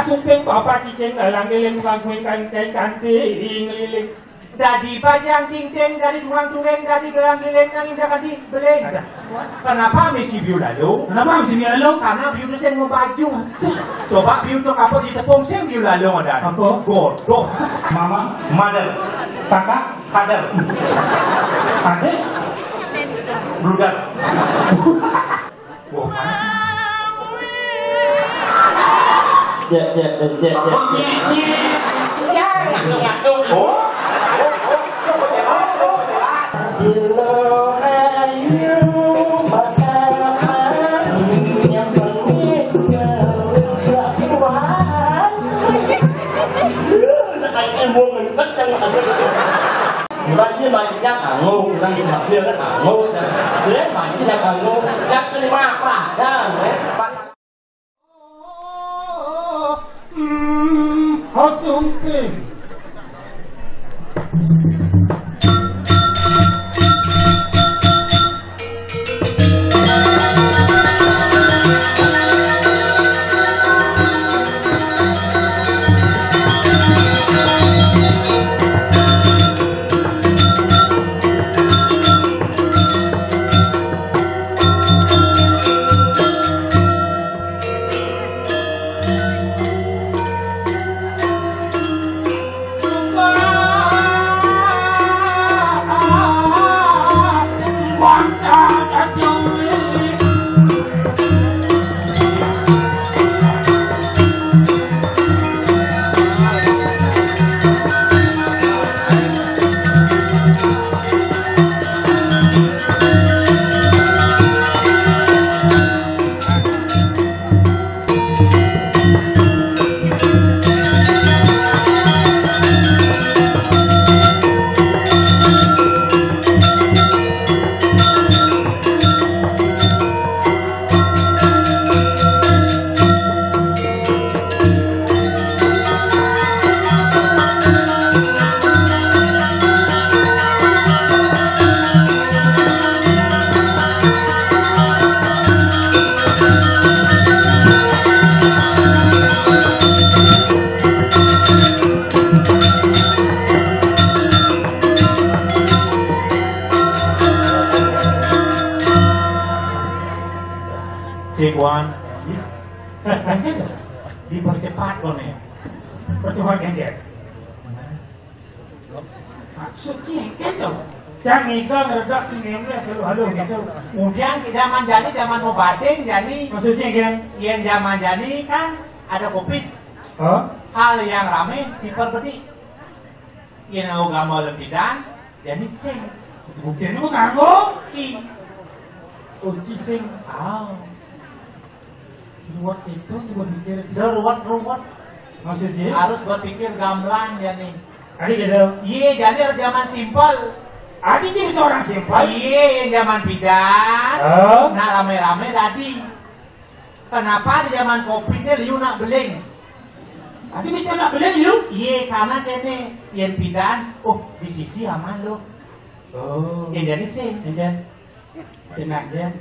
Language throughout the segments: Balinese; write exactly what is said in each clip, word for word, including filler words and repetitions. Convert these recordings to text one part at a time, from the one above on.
Sumping papat cicing dalang liling, tukang kuing kanti, kanti ngeliling. Dadi bajang cingcing, dadi tukang turing, dadi gelang liling, nang indah kanti beling. Ada. Kenapa mesti biu lalu? Kenapa mesti biu lalu? Karena biu tu sing mau baju. Coba biu tu kapot di tepung, sing biu lalu ada. Apa? Godoh. Mama. Mother. Kakak. Father. Adik. Brother. Wah, mana sih? Dek, dek, dek, dek, dek. Apa? Nyek, nyek. Iya. Ngantuk, ngantuk. Oh. Oh, oh, oh, oh. Bilo ayu bakal yang penting. Nak kayak ilmu ngentek kan ada. Orang dia banyak anggur, orang dia dia kan anggur, dan dia banyak anggur, nak terima apa? Dah, eh. Hmm, Hasumping. Sing, Wan. Dipercepat kok nih. Percepat, Ken. Maksudnya, Ken, tuh. Jangan ngiga ngeredak sini, selalu halo gitu. Ujang tidak manjani zaman mau batin, jadi. Maksudnya, Ken? Yang zaman jani kan ada covid. Hah? Hal yang rame diperbedi. Yen nganggo gamal lempidan, jani sing. Buktinya mau nganggo ci. Kunci sing. Ah. Ruwet itu coba pikir. Udah ruwet-ruwet. Maksudnya? Harus berpikir gamblang jani. Tadi gitu. Iya, jani harus zaman simpel. Adi jadi seorang simpel. Iya, yang zaman pidan. Oh. Nah, rame-rame tadi. Kenapa di zaman covid ini liu nak beling? Tapi bisa nak beling, lu? Iya, karena kene yen pidan, oh, di sisi aman lo. Oh. Ya, jadi sih. Iya. Tenang ya.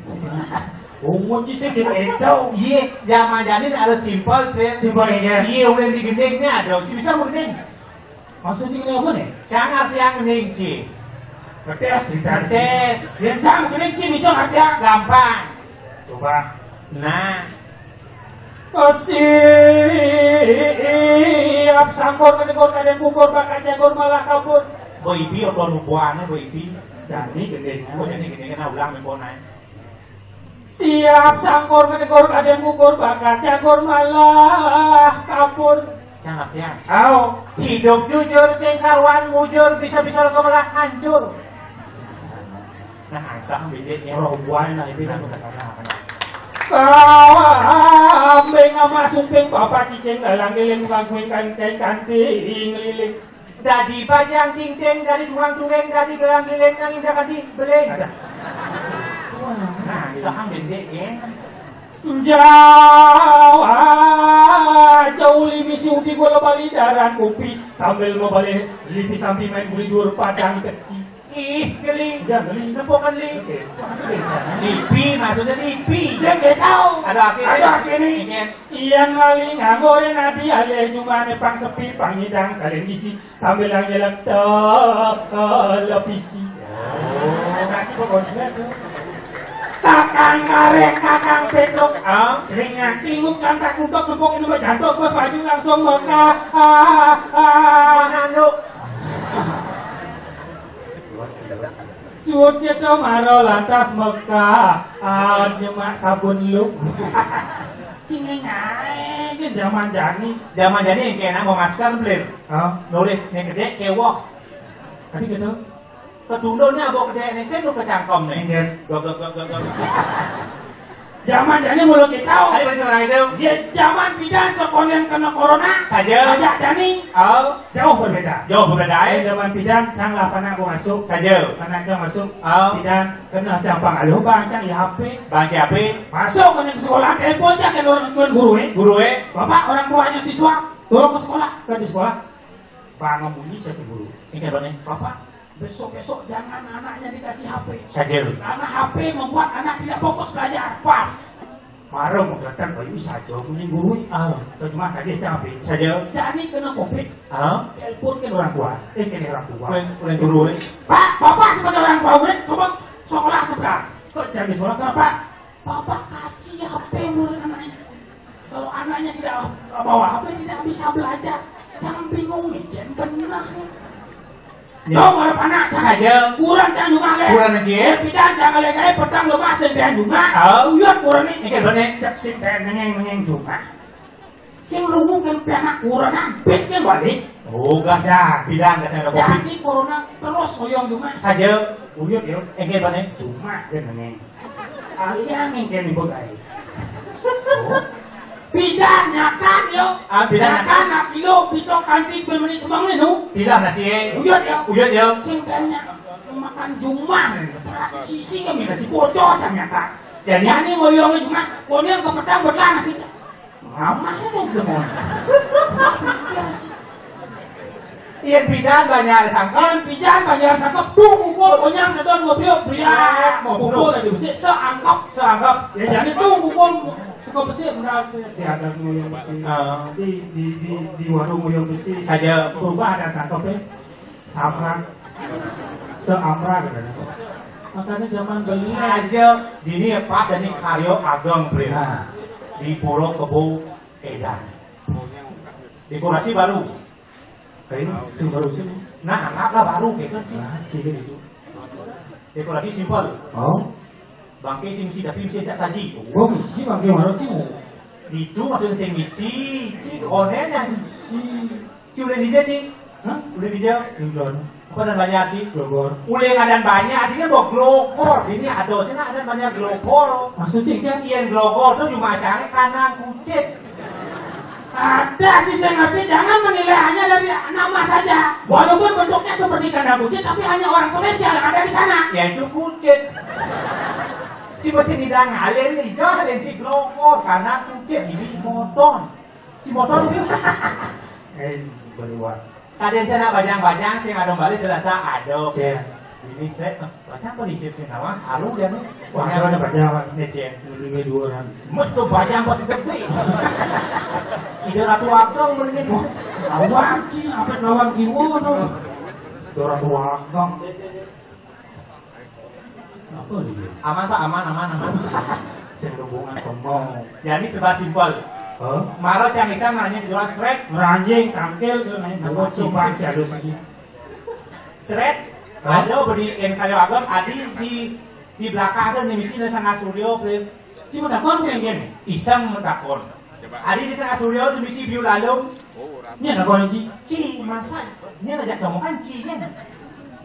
Umur sih kita tahu. Iya, zaman jani harus simpel, Pin. Simpel ya. Iya, udah digending nih ada, uci bisa mau gending. Maksudnya ini apa nih? Cang arti yang gending, Ci. Ngetes, ngetes. Ngetes. Ya, cang gending, Ci, bisa ngerti ya? Gampang. Coba. Nah. Siap sangkur kedengkur kadang kukur bakal jagur malah kabur. Boy Ibi apa nubuane Boy Ibi? Dani gedenya. Oh, jadi gedenya nah ulang memponan. Siap sangkur kedengkur kadang kukur bakal jagur malah kabur. Cangap ya. Au. Hidup jujur sing karuan mujur bisa-bisa lo malah hancur. Nah, angsang bibit ya. Orang buai nah ini kan. Kambing ama sumping bapak cicing dalang liling tukang kuing kanti kanti ngeliling. Dadi bajang cingcing, dadi tukang turing, dadi gelang liling nang indah kanti beling. Ada. Nah, angsang bibit ya. Jawa jauh limi si uti gua bali daran kupi sambil mau balik lipi sampi main guli dur padang keti. Ih, geli. Iya, geli. Nepukan li. Oke. Lipi, maksudnya lipi. Dia nggak tahu. Ada artinya. Ada artinya. Ingin. Iyan lali nganggo ring ati alih jumane pang sepi, pang ngidang saling isi, sambil nyelek televisi. Oh. Nanti pokoknya tuh. Kakang karek, kakang petruk. Ah? Ringan cinguk, lantak nuntuk, nempuk, nempuk, jantuk, bos maju langsung Mekah. Ah, ah. Mana, Nuk? Suwun kita mara lantas Mekah. Ah, nyemak sabun lu. Cingeng ae, ki zaman jani. Zaman jani yang kena mau masker, Blim. Hah? Nulis, nih gede, kewoh. Tapi gitu. Kedulune abot gedene sing lho kecangkem ne. Nggih. Gok, gok, gok, gok, gok. Zaman jani mulo kita. Ayo, balik orang itu. Ya, zaman pidan sekonden kena corona. Saja. Ajak jani. Oh. Jauh berbeda. Jauh berbeda, eh. Zaman pidan sang lapana aku masuk. Saja. Karena cang masuk. Oh. Pidan kena campang aluh, bang cang ya H P. Bang C H P. Masuk ke sekolah, telepon aja ke luar guru, eh. Guru, eh. Bapak orang tuanya siswa, turun ke sekolah, ke di sekolah. Bang munyi satu guru. Ini apa nih? Bapak, besok-besok jangan anaknya dikasih H P. Saja. Karena H P membuat anak tidak fokus belajar. Pas. Mara mau datang bayu saja, mending guru. Ah. Kau cuma tadi capek. Saja. Jadi kena covid. Ah. Telepon ke orang tua. Eh, ke orang tua. Kuen, kuen guru, eh. Pak, bapak sebagai orang tua, murid, coba sekolah sebelah. Kok jadi sekolah kenapa? Bapak kasih H P murid anaknya. Kalau anaknya tidak bawa H P, tidak bisa belajar. Jangan bingung nih, jangan benar. Ya. Dong, ada panak saja. Kurang jangan cuma le. Kurang aja. Pidan jangan le, kayak pedang lemas dan pian cuma. Oh. Uyut kurang nih. Ini kan bener. Cek sing kayak nengeng nengeng cuma. Sing rungu kan pianak kurang habis kan balik. Oh, gak sah. Pidan gak sah ada covid. Jadi corona terus oyong cuma. Saja. Uyut ya. Ini kan bener. Cuma kan nengeng. Aliang yang kene bogai. Oh. Pidan nyakan yo. Ah, pidan nyakan. Nyakan nak kilo pisau kanti bermeni semang ni nu. Pidan nasi, eh. Uyut yo. Uyut yo. Sing tanya makan jumah. Sisi kami nasi bocor cang nyakan. Jadi? Jadi ngoyong jumah. Konyang ke petang betlan nasi. Mama ini semua. Iya, pidan banyak sangkep. Pidan banyak sangkep. Tuh pukul konyang kedon ngobrol. Bria. Mau pukul dari besi. Seanggap. Seanggap. Ya, jadi tuh pukul suka besi. Benar. Di atas ngoyong besi. Ah. Di, di, di, di warung ngoyong besi. Saja. Berubah ada sangkep ya. Samrak. Seamrak, ya. Makanya zaman dulu. Saja dini ya pas ini karyo ageng, Bre. Nah. Di Pura Kebo Edan. Dekorasi baru. Kayak sing baru sini. Nah, anggaplah baru gitu sih. Nah, sini itu. Dekorasi simpel. Oh. Bangke sing misi tapi misi cak saji. Gua misi bangke mana sih? Itu maksudnya sing misi, cik onen yang misi. Ci ulin dija, Ci? Hah? Ulin dija? Ulin. Apa dan banyak, Ci? Glogor. Ulin dan banyak, artinya bawa glogor. Ini ada sih, nah, ada banyak glogor. Maksudnya kan? Iya, glogor tuh cuma cari karena kucit. Ada sih saya ngerti, jangan menilai hanya dari nama saja. Walaupun bentuknya seperti kandang kucit, tapi hanya orang spesial yang ada di sana. Yaitu kucit. Ci mesin tidak ngalen nih, jangan ci glogor karena kucit ini motor. Ci motor ini. Eh, berdua. Tadi rencana bajang-bajang sing ada balik ternyata ada. Iya. Ini saya, eh, bajang apa nih, Cip? Sing nawang saru ya nih. Wah, ada bajang, Pak. Nih, Cip. Lebih dua orang. Mas tuh bajang pasti gede. Ide Ratu Ageng mendingin. Awang sih, apa lawan kiwo tuh? Itu Ratu Ageng. Apa dia? Aman, Pak, aman, aman, aman. Sing hubungan pemong. Jadi serba simpel. Hah? Maro cang bisa nanya jualan srek. Meranjing, tangkil, tuh, nanya. Nah, coba jalur sini. Srek, hah? Ada beri en kayu agam, adi di, di belakang ada nih misi nih sangat suryo, Blim. Si menakon yang gini. Iseng menakon. Adi di sangat suryo di misi biu lalung. Ini ada kono, Ci. Ci, masa? Ini ngajak kamu kan, Ci, kan?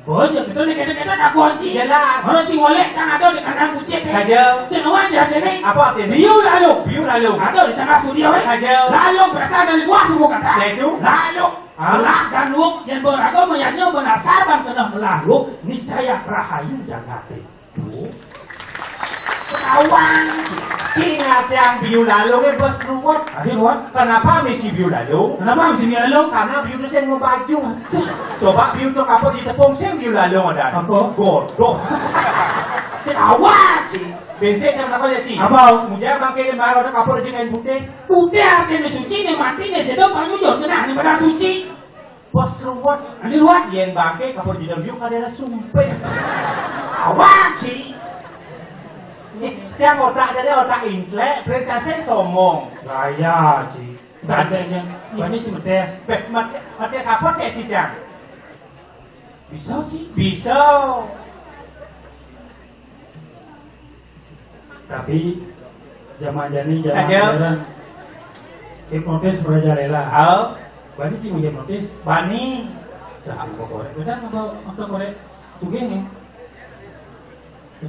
Bojo, kita nih, kita, kita tak kunci. Jelas. Orang Ci ngolek, sang ada di kandang kucing. Saja. Sing wajar, jadi. Apa artinya? Biu lalung. Biu lalung. Ada di sangat suryo, eh. Saja. Lalung berasal dari buah suku kata. Yaitu? Lalung. Ah. Belah dan luk, yang beragama yang nyoba nasar dan kena belah luk, niscaya rahayu jagate. Tuh. Awang. Ci ngartiang biu lalungé bes ruwet. Adi ruwet. Kenapa misi biu lalung? Kenapa misi biu lalung? Karena biu tu sing ngobaju. Coba biu tu kapur di tepung sing biu lalung ada. Apa? Godok. Awang, ci. Besik kan apa ya, ci? Apa? Kemudian bangké baru ada kapur di kain putih. Putih artinya suci, nih mati, nih sedang panyujur, kena nih badan suci. Bos ruwet. Adi ruwet. Yén bangké kapur di dalam biu kadéna sumping. Awang, ci. Cang otak jadi otak intlék, perintah saya somong. Gaya, ci. Bani, bani ci metes. Beh, metes, metes apa teh, ci, cang? Bisa, ci. Bisa. Tapi zaman jani zaman modern, hipnotis merajalela. Oh. Bani ci hipnotis. Bani. Cak sing korék. Bener apa, apa korék? Sugih nih.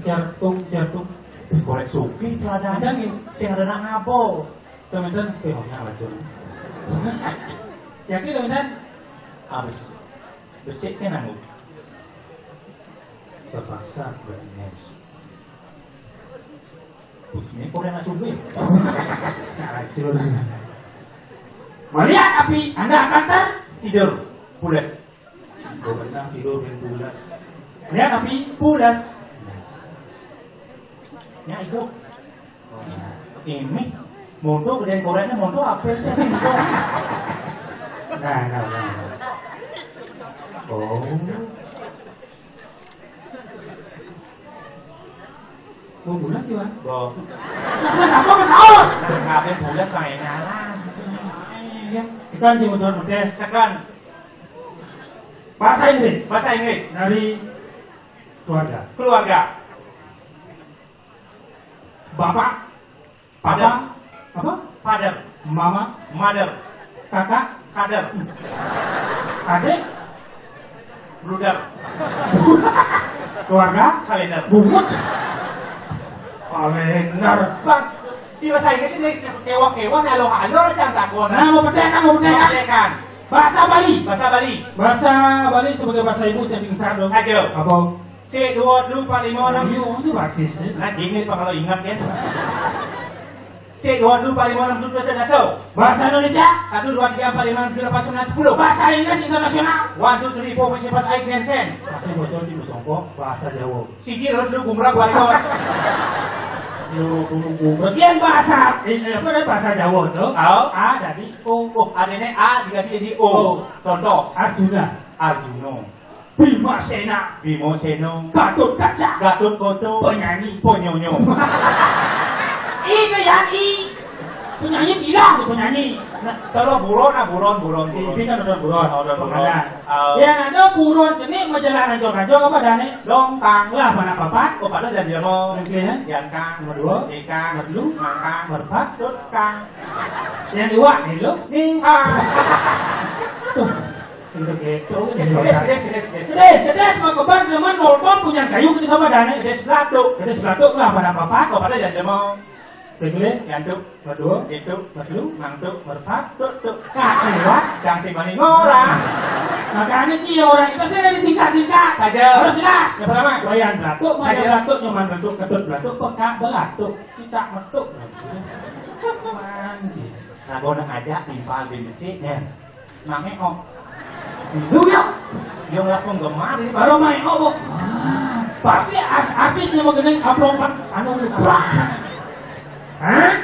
Certung, certung. Korék sugih peladang. Ada nih. Sing ada nak ngabo. Teman-teman, eh, oh, nyala, Cun. Yakin, teman-teman? Harus. Bersih kan anu. Terpaksa berarti harus. Ini kok enak sugih. Hancur. Melihat api, Anda akan tertidur. Pules. Kau pernah tidur main pules. Melihat api, pules. Ya itu. Ini monto gedé koréknya monto apel sih monto. Nah, nah, nah. Oh. Mau bulas sih, Wan? Loh. Bulas apa, Mas Aur? Nah, ngapain bulas, Bang, ya, nyalan. Iya. Sekian, Cimutun Medes. Sekian. Bahasa Inggris. Bahasa Inggris. Dari keluarga. Keluarga. Bapak. Father. Papa. Apa? Father. Mama. Mother. Kakak. Kader. Adik. Brother. Keluarga. Kalender. Bungut. Kalender. Bang, ci bahasa Inggris ini kewak-kewak, nih, alo-alo, jangan takut. Nah, mau pendekan, mau pendekan. Mau pendekan. Bahasa Bali. Bahasa Bali. Bahasa Bali sebagai bahasa ibu saya pingsan dong. Saja. Apa? Sik, dua, telu, empat, lima, enam. Iya, ini bagus, ya. Nah, gini, Pak, kalau ingat, ya. Sik, dua, telu, empat, lima, enam, tujuh, delapan, sembilan, sepuluh. Bahasa Indonesia. Satu, dua, tiga, empat, lima, enam, tujuh, delapan, sembilan, sepuluh. Bahasa Inggris internasional. One, two, three, four, five, six, seven, eight, nine, ten. Masih bocor di Musongko, bahasa Jawa. Siji, loro, telu, gumrah, dua, lima. Yo, gumrah. Yén bahasa, eh, apa namanya, bahasa Jawa tuh? Oh. A dari O. Oh, adanya A diganti jadi O. O. Contoh. Arjuna. Arjuna. Bima Sena. Bima Sena. Gatot Kaca. Gatot Kaca. Penyanyi. Ponyonyo. Ih, kan ya, ih. Penyanyi gila tuh, penyanyi. Nah, kalau buron, ah, buron, buron, buron. Ini kan udah buron. Oh, udah buron. Pengadaan. Oh. Yang ada buron jenik majalah rancok-rancok apa, Dane? Dongkang. Lah, mana papat? Oh, pada dan jelema. Oke, ya. Yang kang. Nomor dua. Ikang. Nomor telu. Mangkang. Nomor empat. Tutkang. Yang dua, nih, lo. Ningkang. Tuh. Kedes, kedes, kedes, kedes. Kedes, kedes, mah keban, cuman nonton punya kayu, kedes apa, Dane? Kedes belatuk. Kedes belatuk lah, pada papat. Kok pada jangan mau. Tegele. Nyantuk. Berdua. Itu. Berdua. Mangtuk. Berempat. Tuk, tuk. Kak, lewat. Jangan si maning orang. Makanya, Ci, ya, orang itu saya disingkat-singkat. Saja. Harus jelas. Yang pertama. Wayan belatuk, saja. Wayan belatuk, nyaman belatuk, ketut belatuk, pekak belatuk. Cicak metuk. Manji. Nah, gua nak ngajak timpal bin besi. Ya. Mangé, oh. Lu ya. Yang lakukan gemar ini. Baru main, oh, oh. Pasti as-, artisnya mau gede, amplop, Pak. Anu, lu. Hah?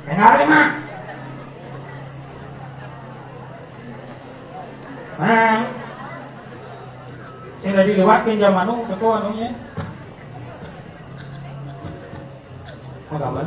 Dengar, Mak. Nah. Saya tadi lewat pinjam anu, ketua anunya. Apa kabar?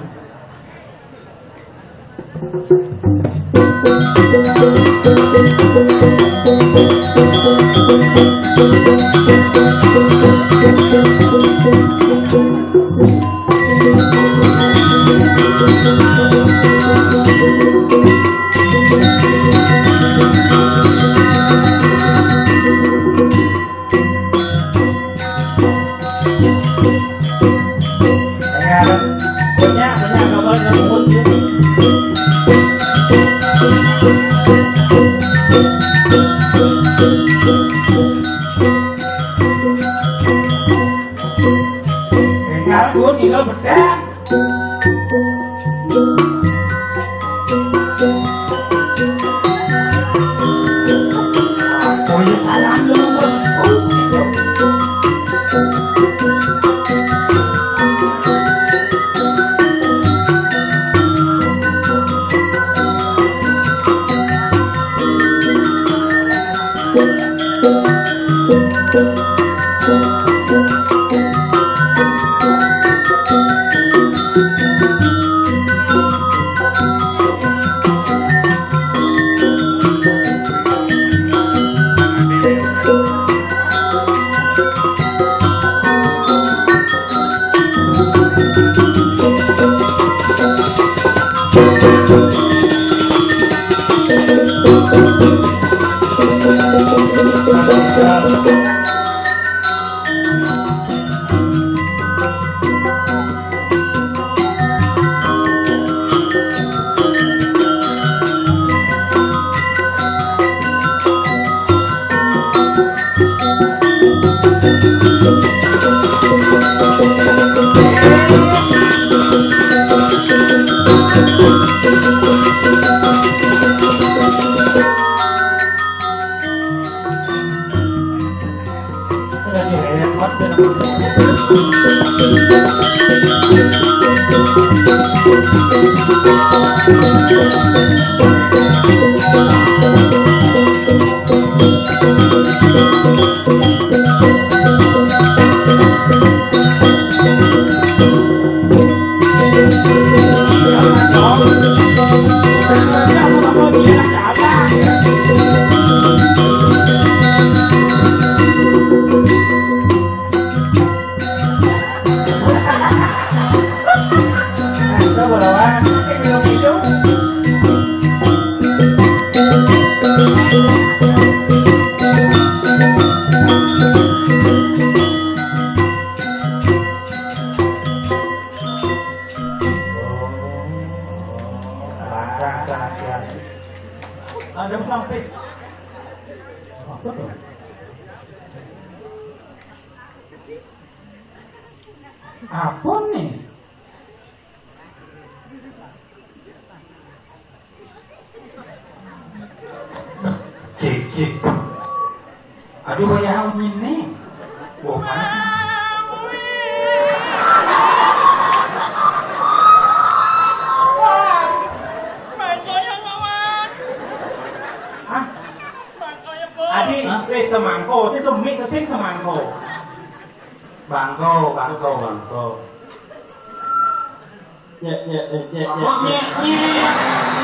Ada sampis. Apa tuh? Apa nih? Cik, cik. Aduh, ya amin nih. Wah, mana sih? Hah? Adi, hah? Wis semangko, sing tuh mik sing semangko. Bangko, bangko, bangko. Nyek, nyek, nyek, nyek, nyek. Apa nyek, nyek?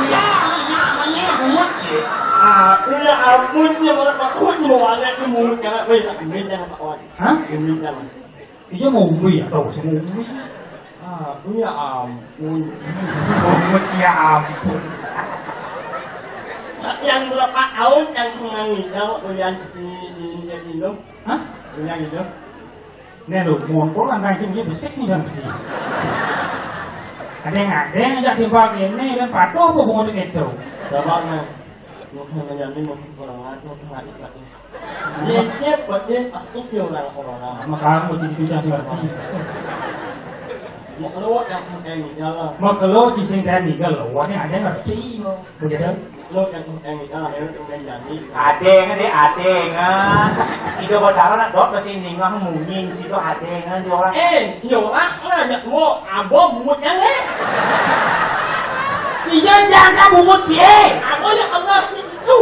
Nyek, nyek, nyek, bungut sih. Ah, iya ampun, ya malah takut mau anak tuh mulut karena, weh, tak duit jangan tak kuat. Hah? Duit jangan. Iya mau beli ya, tahu sih mau beli. Ah, iya ampun. Bungut sih ya ampun. Yang berapa tahun yang menangis, kalau kalian di, di, di, di, Hah? Kalian itu? Nek lho, montor lan kancing iki besik sing jan gede. Kadang-kadang ajak timbal kene kan patuh apa bungut itu? Sabar, Nang. Mungkin menjadi mungkin kurang ajar, kurang ajar. Dia cepet, dia pasti dia orang corona. Makanya mau jadi tujuh sing ngerti. Mau keluar yang pakai ini, jalan. Mau keluar di sing tadi, kalau warnanya ada ngerti. Begitu? Lo kan yang kita lahir tuh kan jadi. Adengan deh, adengan. Ijo Batara nak dot ke sini, nggak mungkin situ adengan di orang. Eh, yo ah, ngajak mo, abang bungut kan eh. Iya, jangan bungut sih. Aku ya Allah itu.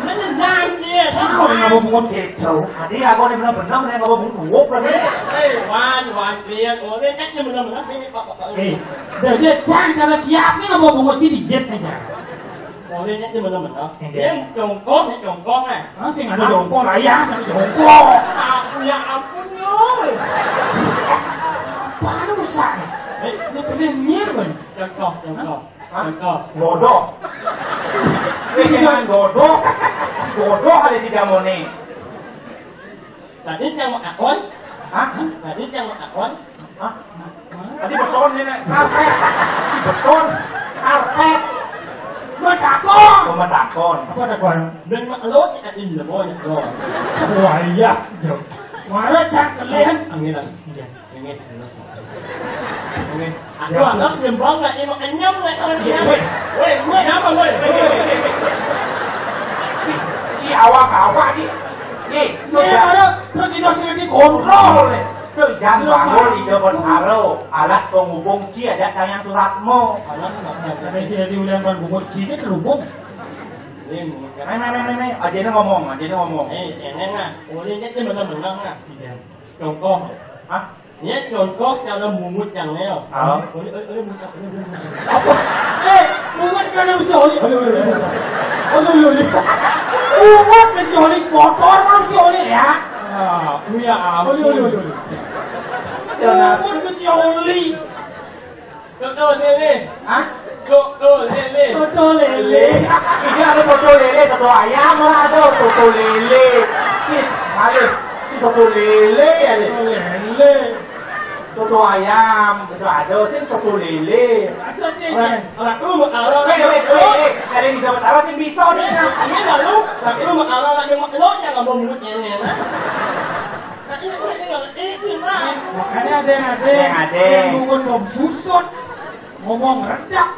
Mana nang dia? Siapa yang ngomong bungut gitu? Ade, aku ni benar-benar yang ngomong bungut lagi. Eh, eh, wan, wan, lihat, oh, ini kan benar-benar ini pak, pak, pak. Eh, dia, dia jangan cara siap ni ngomong bungut sih di jet aja. Orangnya di mana-mana. Iya. Dia jongkok, dia jongkok, eh. Ah, sing ada jongkok, layang sama jongkok. Aku ya ampun, yo. Apa ada usah? Eh. Ini pening nyir, kan? Jongkok, jongkok. Hah? Jongkok. Bodoh. Ini jangan bodoh. Bodoh ada di jamone. Tadi yang mau akon? Hah? Tadi yang mau akon? Hah? Tadi beton ini, nek. Karpet. Beton. Karpet. Metakon. Oh, metakon. Apa takon? Dan mak lo cek tadi, lo mau nyekon. Wah, iya, Jo. Mara cak kalian. Angin, angin. Iya. Angin, angin. Angin. Aduh, anak nyembang nggak emang kenyang nggak orang dia. Woi, woi, woi, kenapa, woi? Si, si awak-awak, Ji. Ye, lu Ini jangan ada, terus tidak sih dikontrol. Lu jangan bangun di depan halo. Alas penghubung Ji ada sayang suratmu. Alas nggak ada. Ada Ji di ulian ban bungut sini terhubung. Ini mungkin. Ayo, ayo, ayo, ayo. Aja ngomong, aja ngomong. Eh, ini nah, ulinya itu benar-benar nah. Iya. Contoh. Hah? Ini contoh cara bungut yang neo. Ah. Oli, oli, oli, bungut, oli, oli, bungut. Apa? Eh, bungut kan bisa oli. Oli, oli, oli. Oli, oli, oli. Bungut bisa oli, motor kan bisa oli ya. Ah, punya apa? Oli, oli, oli, oli. Bungut bisa oli. Contoh ini nih. Hah? Soto lele. Soto lele. Ini ada soto lele, soto ayam lah ada, soto lele. Si, ada si soto lele ya. Soto lele. Soto ayam, itu ada sih soto lele. Maksudnya, orang, orang lu, orang, weh, weh, weh, weh, ada di Jawa Barat sih bisa nih, nah. Ini lalu, orang lu, orang, orang yang mau lo yang ngomong mulutnya, nah. Nah, itu, itu, itu, nah. Makanya ada yang ada. Ada yang ada. Yang ngomong susut. Ngomong rendah.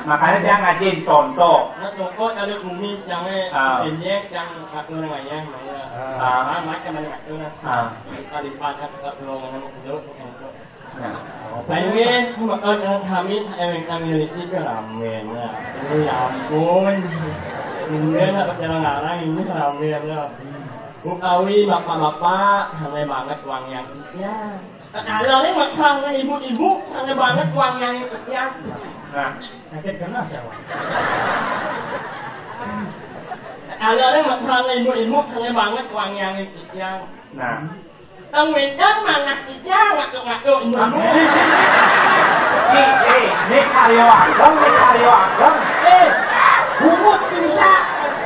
Makanya jangan ngajain contoh. Nah, contoh dari umi, jangan, ah, kenyek, jangan ngatur ngayah, maya. Ah. Ah, macam mana ngatur, nah. Ah. Tadi banyak kita tolong sama dulu, contoh. Nah. Ayo, nggih, makan yang kami, yang kami miliki ke ramen, ya. Ini ya ampun. Ini lah, pakai larang, ini ramen, ya. Bukawi, bapak-bapak, santai banget uang yang isinya. Kalau ini masalah ibu-ibu, santai banget uang yang isinya. Nah, sakit kena siapa? Kalau ini masalah ibu-ibu, santai banget uang yang isinya. Nah. Tang wetan manah ija ngaco-ngaco ibu-ibu. Si, eh, ini karyo ageng, ini karyo ageng. Eh, bungut susah.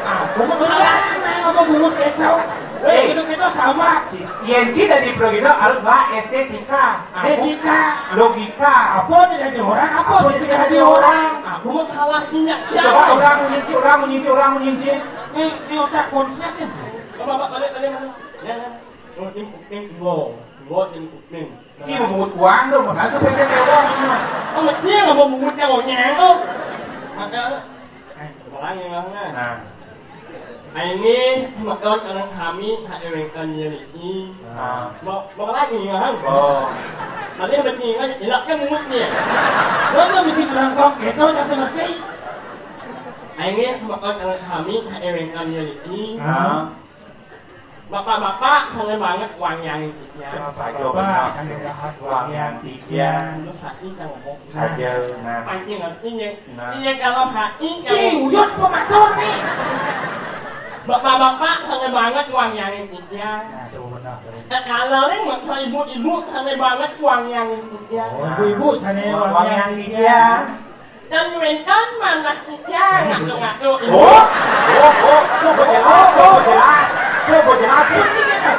Ah, bungut susah. Nah, apa bungut kecau? Eh, eh, itu kita sama sih. Yén Ci dadi pro gitu harus lah estetika. Etika. Logika. Apa tidak di orang? Apa bisa jadi orang? Aku mau kalah inya. Coba orang nyinci, orang nyinci, orang nyinci. Ini, ini otak konsepnya sih. Coba, Pak, balik, balik, balik. Ya, ya. Oh, tim kuping, lo. Lo tim kuping. Ki mau bungut uang dong, makanya tuh pengen uang. Oh, dia nggak mau bungut yang monyet, oh. Makanya, eh, orang yang nggak. Nah. Ini, makan orang kami, hak ewengkan dia niki. Nah. Mau, mau lagi nggak, Hang? Oh. Tapi yang penting kan, ilaknya mungutnya. Lo tuh mesti berangkong, gitu, jangan ngerti. Ini, makan orang kami, hak ewengkan dia niki. Nah. Bapak-bapak, santai banget uang yang isinya. Saja, bapak, benar. Santai banget uang yang isinya. Terus hati kan ngomong. Saja, nah. Pancing ngerti ya. Nah. Iya, kalau hati, kalau uyut pematur nih. Bapak-bapak, santai banget uang yang isinya. Nah, tuh benar, tuh. Eh, kalau ini mah ibu-ibu, santai banget uang yang isinya. Oh, ibu-ibu, santai uang yang isinya. Dan wénten manah ija ngaco-ngaco. Oh, oh, oh, coba jelas, coba jelas. Coba jelas. Suci kita.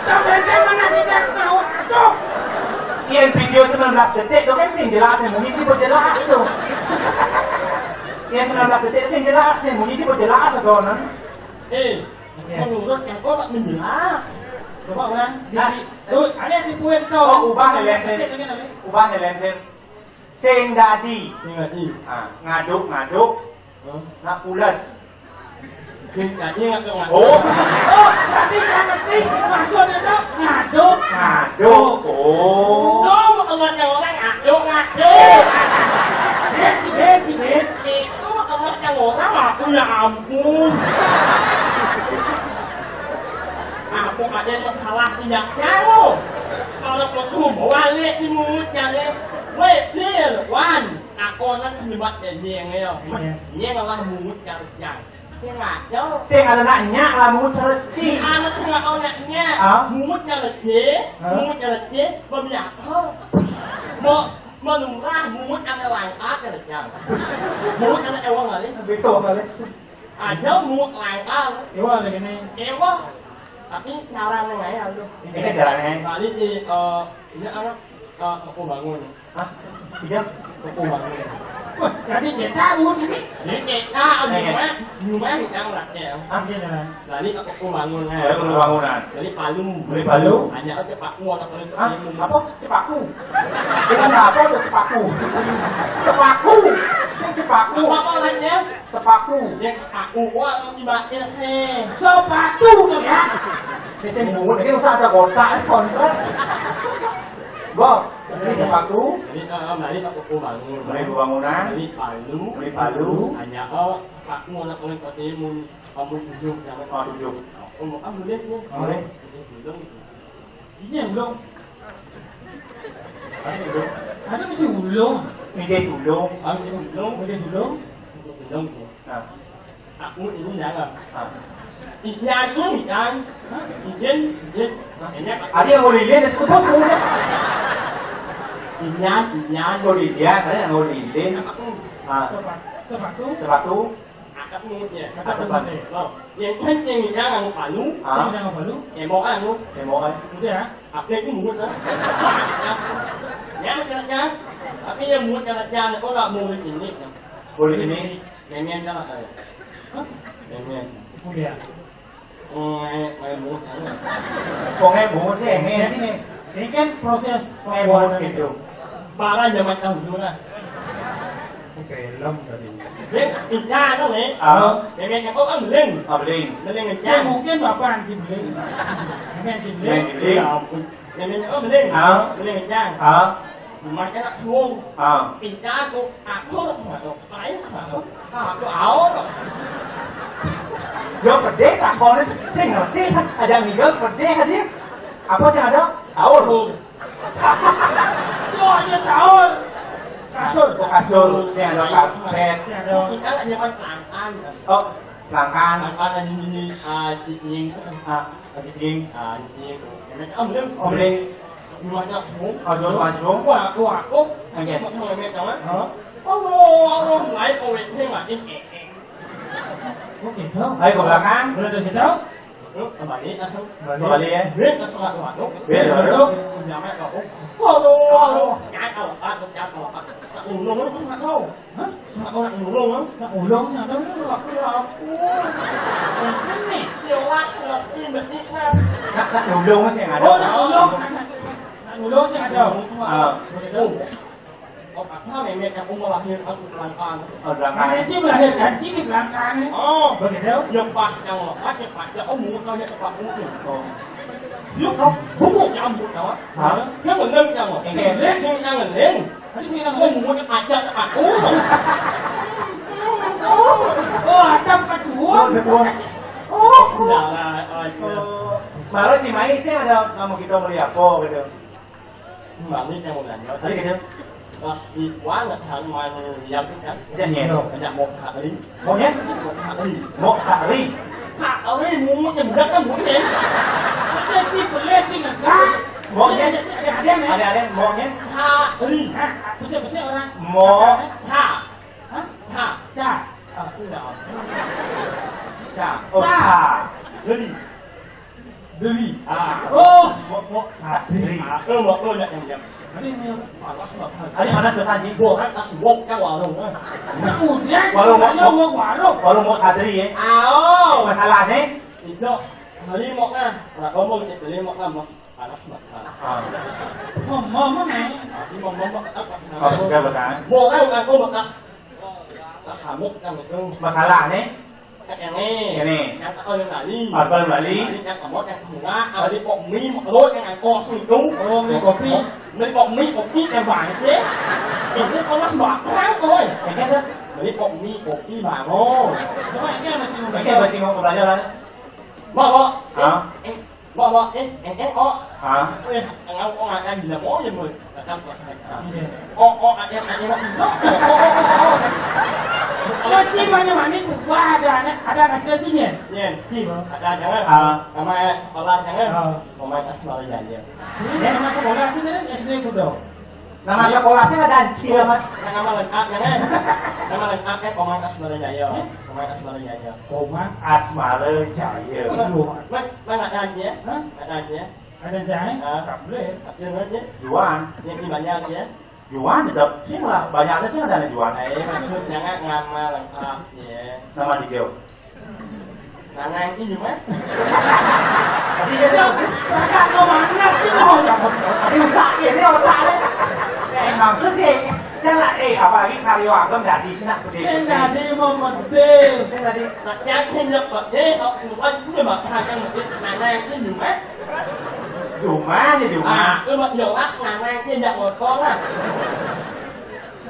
Dan wénten manah ija ngaco-ngaco. Yén vidéo sembilan belas detik tuh kan sing jelas nih, mungkin coba jelas tuh. Yén sembilan belas detik sing jelas nih, mungkin coba jelas tuh, nah. Eh, menurut yang kok menjelas. Coba ulang. Nah. Tuh, ada di poin tuh. Oh, ubah nih, Lén. Ubah nih, Lén. Sing dadi. Sing dadi. Ah, ngaduk, ngaduk. Hah? Nak pules. Sing dadi ngaduk, ngaduk. Oh. Oh, berarti nggak ngerti maksudnya tuh ngaduk. Ngaduk. Oh. Lo mau ngomong orang ngaduk, ngaduk. Eh, Cibet, Cibet. Itu ngomong orang aku, ya ampun. Aku ada yang salah tidak tahu. Kalau kau tuh balik di mulutnya, weh, Bil, Wan. Aku nak terlibat jadinya. Iya. Dia malah mungut nyarut nyang. Sing ada. Sing ada nak nyak lah mungut nyarut ci. Anak tengah kau nak nyak. Ah? Mungut nyarut ci. Hah? Mungut nyarut ci. Bami apa? Mau menurah mungut anak langka nyarut nyang. Mungut anak ewang kali. Betul kali. Ada mungut langka. Ewang lagi nih. Ewang. Tapi cara nengah ya lu. Ini caranya. Kali di, eh, ini anak, eh, aku bangun. Hah? Iya. Aku bangun. Wah, jadi cetak bukan ini? Ini cetak, iya, iya. Rumah, rumah kita ngelatih. Hah? Iya, jalan. Lali aku bangun, eh. Beli bangunan. Beli palu. Beli palu. Hanya aja paku, ada paling. Hah? Apa? Cepaku. Dengan apa tuh cepaku? Cepaku. Si cepaku. Apa, apa orangnya? Cepaku. Ya, cepaku. Wah, mau dibaca sih. Sepatu tuh ya. Ini sih bungut, ini usah ada kotak, ini konslet. Bo, ini sepatu. Ini, eh, mari tak kuku bangun. Mari bangunan. Mari palu. Mari palu. Hanya, oh, aku mau nak paling pakai mun, kamu tujuh, jangan. Oh, tujuh. Oh, mau kamu lihat nih. Oh, boleh. Ini belum. Ini belum. Ada masih ulung. Ini dulu. Ah, ini ulung. Ini dulu. Ini ulung. Nah. Aku ini jangan. Ah. Ijan ini kan. Ijen, ijen. Ini apa? Ada yang mau lilin, itu bos mau udah. Ijan, ijan. Sorry, dia, ada yang mau lilin. Apa tuh? Ah. Sepatu. Sepatu. Atas mulutnya. Atas mulutnya. Oh, yang kan yang yang anu palu. Ah. Yang yang palu. Emokan lu. Emokan. Udah. Apa itu mulut kan? Ya, ya, ya. Tapi yang mulut kan ya, kok nggak mulut ini? Mulut ini. Memen kan ada. Hah? Memen. Udah. Nge-, ngemut, anu. Kok ngemut sih? Ini, ini. Ini kan proses pembuatan gitu. Parah zaman dahulu lah. Film tadi. Dia pindah tuh, nih. Ah. Dia main apa kan beling. Ah, beling. Beling. Saya kencang. Mungkin bapak anjing beling. Ini anjing beling. Beling. Ya ampun. Dia main apa beling. Ah. Beling kencang. Ah. Gimana nak suung? Ah. Pindah tuh. Aku, aku, aku, aku, aku, aku, aku. Yo pedih tak kono sing ngerti aja ngigo pedih aja. Apa sih ada? Sahur. Yo aja sahur. Kasur. Oh, kasur, sing ada karpet. Sing ada. Kita lah zaman kelangkaan. Oh, kelangkaan. Kelangkaan ini, ini, ah, ini. Ah, ini. Ah, ini. Ini kamu belum? Oh, belum. Gimana, Bung? Aduh, Mas, Bung. Wah, aku, aku. Oke. Mau ngemek, kawan? Hah? Oh, oh, oh, naik, oh, ini, ini, ini. Oh, gitu. Ayo ke belakang. Boleh kasih tahu? Yuk, kembali, langsung. Kembali. Kembali, ya. Break, langsung, langsung, langsung. Break, break. Break, break. Jangan, kok. Waduh, waduh. Jangan, kalau, kalau, jangan, kalau, kalau. Ulung, ulung, nggak tahu. Hah? Nggak, orang ulung, kan? Nggak ulung, siapa? Aku, aku. Ini. Jelas, ngerti, berarti, kan. Nak, nak ulung, Mas, yang ada. Oh, nak ulung. Nak, nak, nak ulung, sih ada. Ah. Boleh tahu. Oh, apa, Memet, aku melahirkan kelangkaan. Oh, kelangkaan. Memet sih melahirkan sih di belakangnya. Oh. Begitu? Ya pas yang lepas, ya pas, ya, oh, mulut kau ya tepat mulut. Oh. Yuk, buku nyambut, kawan. Hah? Dia ngeleng, kawan. Iya. Dia ngeleng. Tadi sih ngeleng. Oh, mulut aja, aku. Oh, ada kedua. Oh, kedua. Oh, udah lah, oh, iya. Oh. Malah si Mai sih ada kamu kita beli apa gitu. Mami yang mau nanya. Tadi gitu. Pas di kuan, kan, mana yang kan? Iya, iya. Banyak mau kali. Maunya? Mau kali. Mau kali. Kali, mau yang berat kan, mau yang. Ada cip, boleh cip, ngegas. Maunya? Ada, ada, ada. Ada, ada, maunya? Kali. Hah? Apa sih, apa sih orang? Mau. Ha. Hah? Ha. Ca. Ah, tidak. Sa. Oh, sa. Sa. Beli. Beli. Ah. Oh, Mbok, Mbok Sadri. Beli. Ah, eh, Mbok, Mbok, ndak yang jam. Ini, ini. Panas, Mbok. Ini panas, Mas Haji. Mbok, kan tas Mbok, kan warung, eh. Udah, warung, sebenarnya Mbok. Mbok warung. Warung Mbok Sadri, ya. Ah, oh. Masalah, nih. Itu. Beli Mbok, nah. Ora ngomong, beli Mbok, nah, Mbok. Panas, Mbok. Ah. Ngomong, ngomong, eh. Tapi ngomong, Mbok, apa? Apa sudah, Mas, ah? Mbok, kan, aku bekas. Pas hamuk kan itu. Masalah nih. Ini. Ini. Yang tak kau yang lali. Apa lali? Lali yang kamu yang bunga, kali kok mie, kok yang kos itu. Oh, mie kopi. Beli kok mie, kopi yang banyak ya. Ini panas bakar, oi. Ini ada. Beli kok mie, kopi bangun. Coba ini masih mau. Ini masih mau belajar lah. Bawa. Hah? Eh, Mbok, Mbok, eh, eh, eh, oh. Hah? Eh, enggak, oh, enggak, enggak, oh, ya, Mbok. Enggak, enggak, enggak. Iya. Oh, oh, ada, ada, oh, oh, oh, oh. Oh, Ci, mana, mana, ku, wah, ada anak, ada anak saya, Ci, ya? Iya. Ci, Bang. Ada, jangan. Ah. Sama sekolah, jangan. Ah. Pemain asmara, ya, ya. Sini, ya, nama sekolah, sini, kan, S D Kudo. Nama sekolah sih ada Anci, ya, Mas. Nama lengkap, ya, kan? Nama lengkap, kan, Komang Asmara Jaya. Eh? Komang Asmara Jaya. Komang Asmara Jaya. Waduh. Mas, Mas, ada Anci, ya? Hah? Ada Anci, ya? Ada Anci, ya? Ah. Tak boleh. Tapi ada Anci, ya? Juan. Yang di banyak, ya? Juan, tetap sih lah. Banyaknya sih ada Juan, eh. Maksudnya kan nama lengkap, ya. Nama di Geo. Nah, nah, ini mah. Tadi dia bilang, "Kakak, kau mana sih, mau cabut?" Tadi usah, ini otaknya. Eh, maksud sih, jangan, eh, apalagi Karyo Ageng dadi sih, nak, gede. Sing dadi mau gede. Sing dadi. Nah, yang hendak pakai, kau keluar, dia bakal yang gede. Nah, nah, ini mah. Cuma aja, cuma. Ah, lu mah jelas, nah, nah, ini tidak motor lah.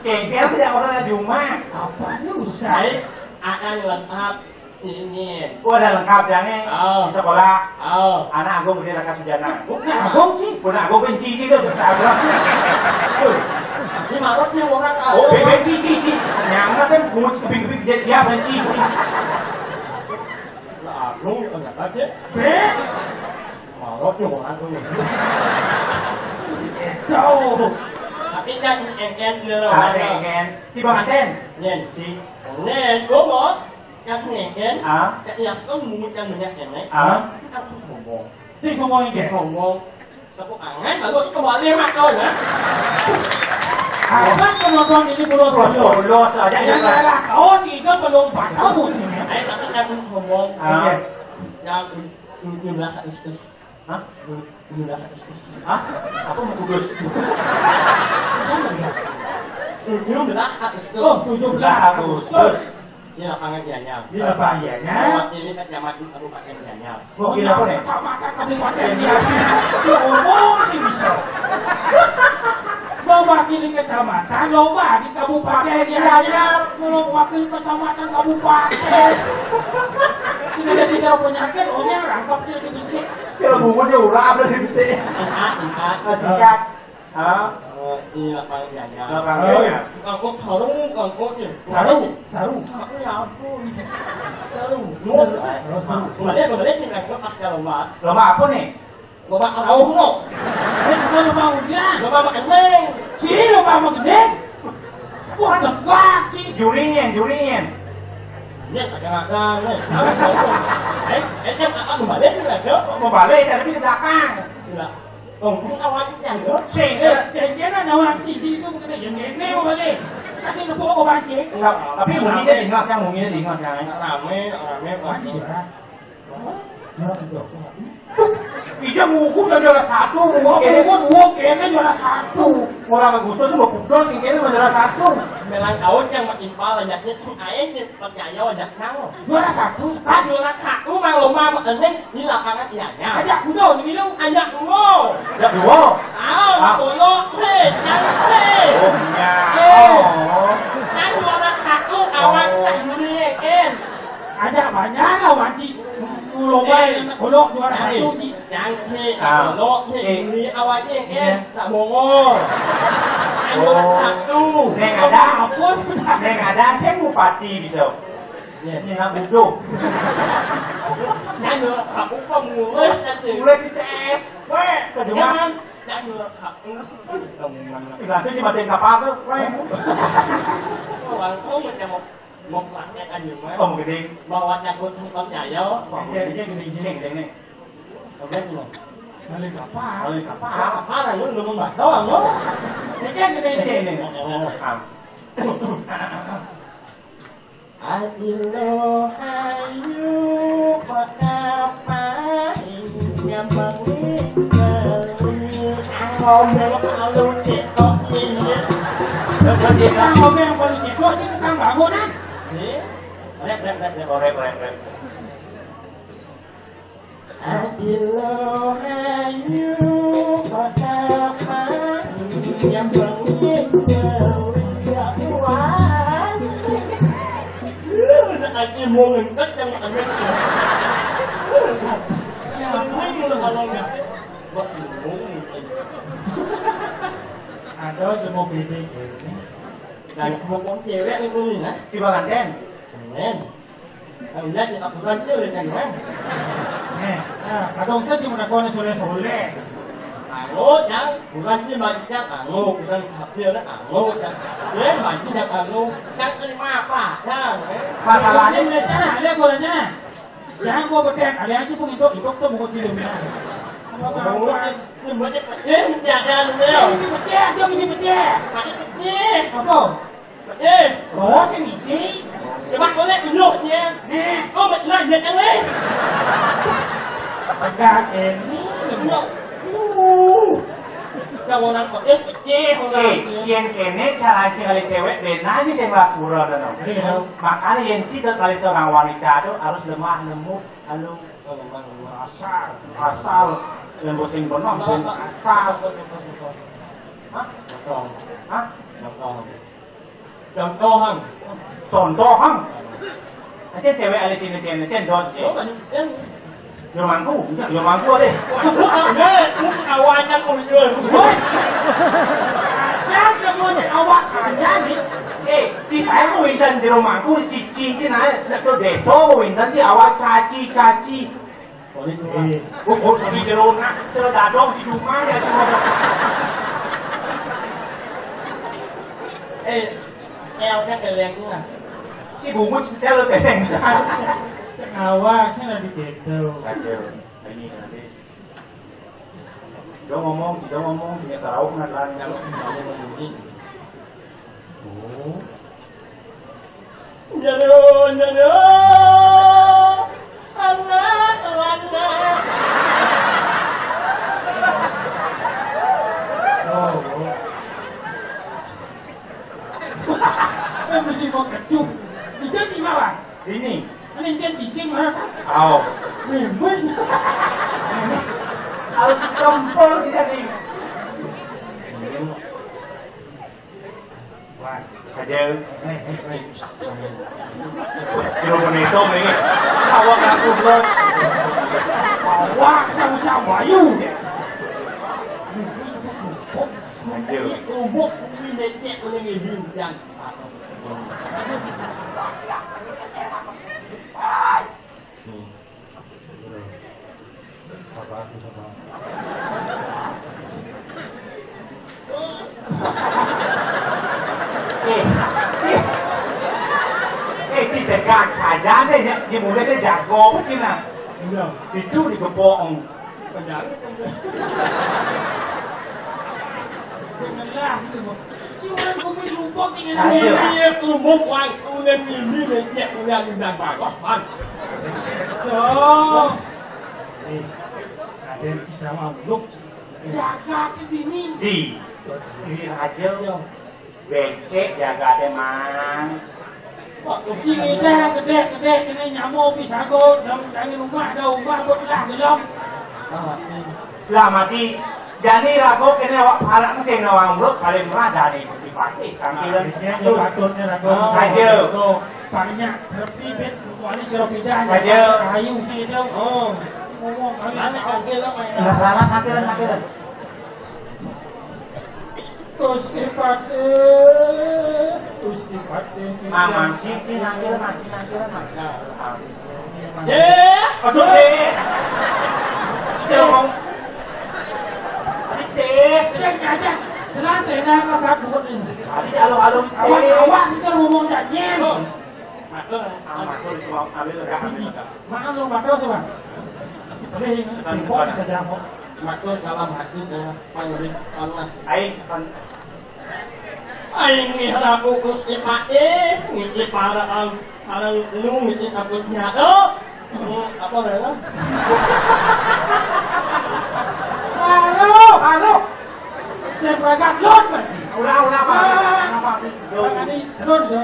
Kengkel tidak motor, cuma. Apa ini usah? Saya akan lengkap. Ingin. Oh, ada lengkap, jangan. Oh. Di sekolah. Oh. Anak Agung gede Raka Sujana. Bukan Agung sih. Bukan Agung, benci gitu, susah banget. Ini marot nih orang, ah. Oh, benci, ci, ci. Yang mana kan, bungut kebing-kebing, dia siap, benci. Lah, Agung, ya, enggak ada. Be. Marot nih orang tuh. Jauh. Tapi kan engken dulu. Ah, engken. Si Bang Aden. Nyen. Si. Nyen, gua mau. Kan engken. Ah. Kan ya, suka mungut kan banyak kan, eh? Ah. Kan ngomong. Sing sombong iki. Ngomong. Tepuk tangan, baru itu kembali mak kau, ya. Apa penonton ini pulos-pulos? Pulos aja, ya. Yang daerah kau sih itu belum pada musim, ya. Eh, tapi kan ngomong. Ah. Yang tujuh belas Agustus. Hah? Tujuh belas Agustus. Hah? Apa mau kudus? Tujuh belas Agustus. Oh, tujuh belas Agustus. Di lapangan Gianyar. Di lapangan Gianyar. Mewakili kecamatan Kabupaten Gianyar. Mewakili apa nih? Kecamatan Kabupaten Gianyar. Ngomong sih bisa. Mewakili kecamatan, lomba di Kabupaten Gianyar. Mewakili kecamatan kabupaten. Tidak ada, tidak penyakit, orangnya rangkap sih di besi. Kalau bumbunya urap dari besi. Empat, empat. Masih siap. Hah? Eh, di lapangan Gianyar. Lapangan Gianyar. Kangkung saru, kangkung ini. Saru, saru. Aku ya ampun. Saru. Saru. Oh, saru. Kembali, kembali kita ke pasca lomba. Lomba apa nih? Lomba rauh no. Eh, sudah lomba udah. Lomba makan neng. Si lomba makan neng. Wah, dekat si. Jurinya, jurinya. Ini agak-agak nih. Eh, eh, kan apa kembali kita ke? Mau balik, tapi di belakang. Enggak. Oh, ini awalnya yang sing. Eh, jangan ada orang cici itu bukan yang ini, bukan deh. Kasih nepuk ke banci. Enggak, tapi bunyinya diingat, yang bunyinya diingat, yang rame, rame, banci ya. Orang itu. Iya, muku udah juara satu, muku. Muku, muku, muku, kayaknya juara satu. Orang Agustus mau kudos, kayaknya mau juara satu. Melang tahun yang makin parah, nyatanya tuh aing percaya wajah kau. Juara satu, kan? Juara satu, mang lomba, mang eneng, di lapangan Gianyar. Ajak kudo, di milu. Ajak kudo. Ajak kudo. Ah, ah. Kudo, hei, jangan, hei. Oh, iya. Eh. Oh. Kan juara satu, kawan kita juri, kan? Ajak banyak lah, Wan Ci. Lomba eh. Yang kudo juara satu, Ci. Yang si, ah. Kalau si ini awalnya, eh, tak bongol. Anu satu. Neng ada. Apa sudah? Neng ada, saya bupati bisa. Ya, nak bodoh. Anu, aku kok mulai nanti. Mulai si C S. Weh, jangan. Anu, aku. Nanti cuma tinggal apa, weh. Orang tahu macam mau pakai kan, ya, Mas? Oh, mau gede. Bawa takut percaya. Oh, gede, gede, gede, gede. Oke, tuh. Balik apa? Balik apa? Apa? Lu belum membaca, lu? Ini kan gede sini. Oh, oh. Ayo, ayo, kota paling gampang dicari. Ngomong kalau TikTok, iya. Terus kita ngomong kalau TikTok, sih tukang bangunan. Nih, rep, rep, rep, rep, rep, rep, rep. Adilo hayu kota yang berwujud kuat. Ada mau ngentet yang aneh. Yang penting udah kalau nggak, bos bingung. Ada aja mau bebek ini. Dan hukum cewek itu nih, nah. Coba kan, Den? Men. Kalau lihat di aturan dia udah kan, men. Nih, nah, kadang saya cuma dakwahnya soleh-soleh. Anu, yang kurang dia baca, anu, kurang kafir, anu, yang dia baca, anu, yang terima apa, yang, eh. Masalahnya ini Malaysia, ada gorengnya. Jangan gua betek, ada aja pun itu, itu tuh mau cilin ya. Apa, apa, apa? Ini banyak, eh, mesti ada, anu, ya. Mesti pecah, dia mesti pecah. Ada pecah. Apa? Eh, oh, sing isi. Coba kau lihat tunjuknya. Nih. Kau betulan dia kan, weh. Tegak ini. Tunjuk. Uh. Yang orang kau, eh, pecah orang. Eh, yang kene cara cari cewek, benar aja saya nggak kurang dan. Iya. Makanya yang tidak kali seorang wanita tuh harus lemah lembut, halus. Oh, lemah lembut. Asal, asal. Yang bosan benar, asal. Hah? Hah? Contohan. Contohan. Aja cewek ada cina-cina, cendol, cewek. Oh, banyak yang. Yo mangku, yo mangku deh. Waduh, ada, itu kawanan kau jual. Woi. Jangan kamu awak saja nih. Eh, cita aku intan di rumahku, cici, cina, nak ke desa, aku intan di awak caci, caci. Politik. Eh, kok, kok si jero nak, jero dadong di rumah ya, cuma. Eh, eh, oke, keleng lah. Si bungut setel keleng. Cek awak, saya lagi gitu. Saja. Ini nanti. Dia ngomong, dia ngomong, dia tahu nggak, kalau ngomong begini. Oh. Nyero, nyero. Anak lanang. Oh. Eh, mesti mau kecup. Itu di mana? Ini. Ini cicing mana, Pak? Au. Memang. Harus kempel kita nih. Wah, aja. Kilo meneso ini. Awak aku blok. Awak sama-sama yuk. Aja. Ubuk bumi becek udah ngidin dan. Eh, eh, eh, di dekat saja deh, ya. Di mulai dia jago mungkin lah. Iya. Itu digepok. Benar. Benar lah, gitu. Cuman kopi lubang tinggal. Saya. Iya, tumbuk, wah, udah mimpi, becek, udah, udah bagus, Bang. Tuh. Eh, ada yang sama blok. Jaga ke dini. Di, di aja. Iya. Becek jaga deh, Mang. Cing ida gedek-gedek ini nyamuk pisago dalam, dari rumah ada rumah buat lah gelom. Lah mati. Jani rago kene awak parak mesin awak mulut paling murah dari Gusti Patih. Tampilan. Ini yang patutnya rago. Oh, saja. Itu banyak tertibit kuali jero pindah. Saja. Kayu sih itu. Oh. Ngomong kali. Mana kaki lo, Mang? Lah, lah, kaki lo, kaki lo. Gusti Patih, Gusti Patih. Aman, cicing nangkil, mancing nangkil, mancing. Ya. Aduh, deh. Jangan. Deh. Jangan, jangan. Jelas, enak, rasa buat ini. Tadi alo-alo, deh. Awak, awak, sih, ngomong, jangan. Oh. Matur, matur, maaf, ambil enggak, ambil enggak. Maaf, lu matur, coba. Si pelih, sekarang, sekarang. Bisa jampok. Matur dalam hati, ya. Panggih Allah. Aing sepan- Aing miharap Gusti Patih, ngisi paraan, paraan lu ngisi sampun tiada. Hmm, apa namanya? Halo, halo. Saya berangkat, Lord, Pak Ji. Ulah, ulah, Pak. Ah. Kenapa? Tadi turun, ya.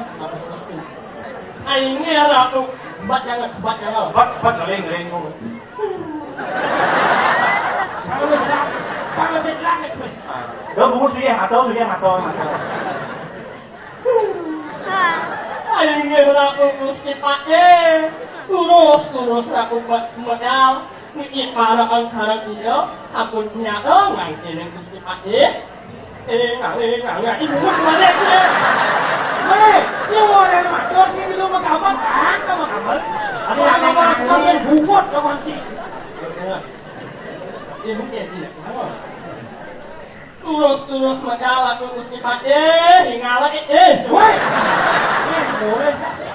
Aing miharap, sebat jangan, sebat jangan. Sebat, sebat, galing, galing. Kalau lebih jelas, Pak, lebih jelas ekspresi. Ah. Lo bungkus sudah, atau sudah, atau, atau. Aing miharap Gusti Patih, terus, terus aku buat modal. Niki para angkaran tiga, sampun tiada ngangkinin Gusti Patih. Eh, ngalih, ngalih, ibu balik, ya. Hei, si orang matur, si belum mengkapan, ah, kamu kapan? Ada yang masker dan bungut, kawan si. Ibu, ya, tidak, kamu. Terus-terus medal aku Gusti Patih, hingal lagi, eh. Woi. Eh, boleh, Cak, sih.